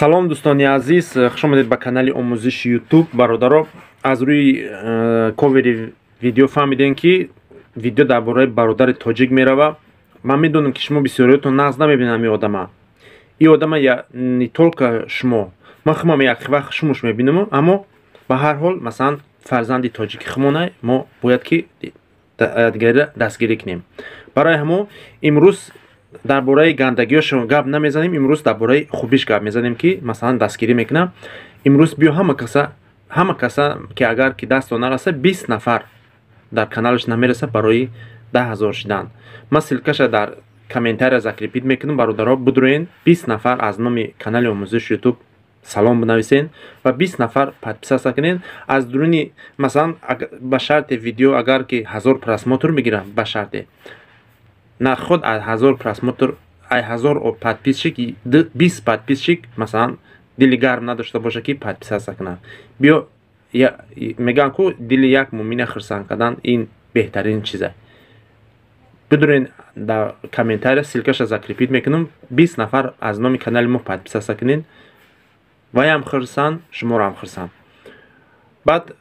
Салом, дӯстони азиз, хуш омадед ба канали омӯзиши Ютуб. Бародаро, аз рӯи ковери видео фаҳмидем, ки видео дар бораи бародари тоҷик мерава. Ман медонам, ки шумо бисёриётон нағз намебинам ин одама. Ин одама не только шумо, ман худам як вақт шумош мебинам, аммо ба ҳар ҳол, масалан, фарзанди тоҷики худмонай, мо бояд ки дигарира дастгирӣ кунем. Барои ҳамо имрӯз дар бораи гандагиҳошон гап намезанем, имрӯз дар бораи хубиш гап мезанем, ки масалан дастгирӣ мекунам. Имрӯз биё ҳама каса, ки агар ки дастто нараса, 20 нафар дар каналаш намераса барои 10 000 шидан. Ман ссылкаша дар комментария закрепить мекунам. Бародаро, бидроен, 20 нафар аз номи канали омӯзиши Ютуб салом бинависен ва 20 нафар подписаться кунед. Аз дуруни, масалан, ба шарте видео агар ки 1000 просмотр бигирам, ба шарте на худ аз 1000 просмотр, ай 1000 подписчик 20 подписчик, масалан, дили гарм надошта боша, ки подписаться кунад. Биё, мегӯям ку, дили як мӯмина хурсанд кардан ин беҳтарин чиза. Бидурен, дар комментария ссылкаша закрепить мекунам, 20 нафар аз номи канали мо подписаться кунед, ваям хурсанд, шуморо хурсанд. Баъд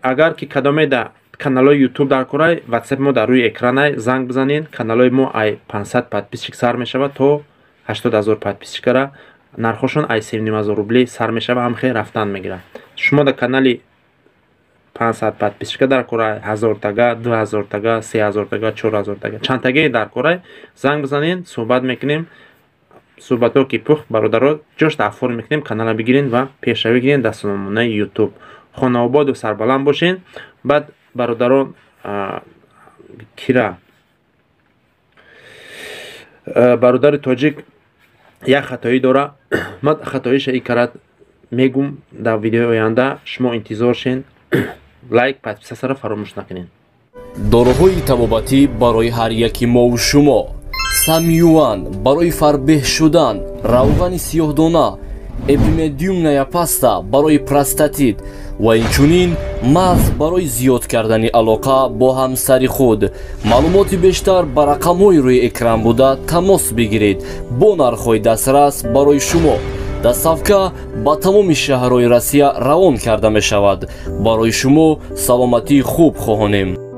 агар ки кадомеда каналҳои Ютуб дар корай, Ватсапи мо дар рӯи экранай, занг бизанед. Каналҳои мо ай 500 подписчик сар мешавад то 80 000 подписчикара, нархошон ай 3500 рублей сар мешава, ҳамхел рафтан мегирад. Шумо дар канали 500 подписчика дар корай, 1000-тага, 2000-тага, 3000-тага, 4000-тага, чандтагае дар корай, занг бизанед, суҳбат мекунем. Суҳбатҳо ки пухт, бародаро, ҷошта афор мекунем, канала бигирен ва пешравӣ гирен дар сомонаи Ютуб. Хонаободу сарбаланд бошен. Баъд, бародарон, кира бародари тоҷик як хатоӣ дора, ман хатоиша и карат мегум дар видеои оянда. Шумо интизор шен, лайк, подписаться фаромӯш накунед. Доруҳои табобатӣ барои ҳар яки мову шумо: Самюан барои фарбеҳ шудан, равғани сиёҳдона, эпимедиумная паста барои простатит ва инчунин маз барои зиёд кардани алоқа бо ҳамсари худ. Маълумоти бештар ба рақамҳои рӯи экран буда тамос бигиред. Бо нархҳои дастрас барои шумо доставка ба тамоми шаҳрҳои Россия равон карда мешавад. Барои шумо саломатии хуб хоҳонем.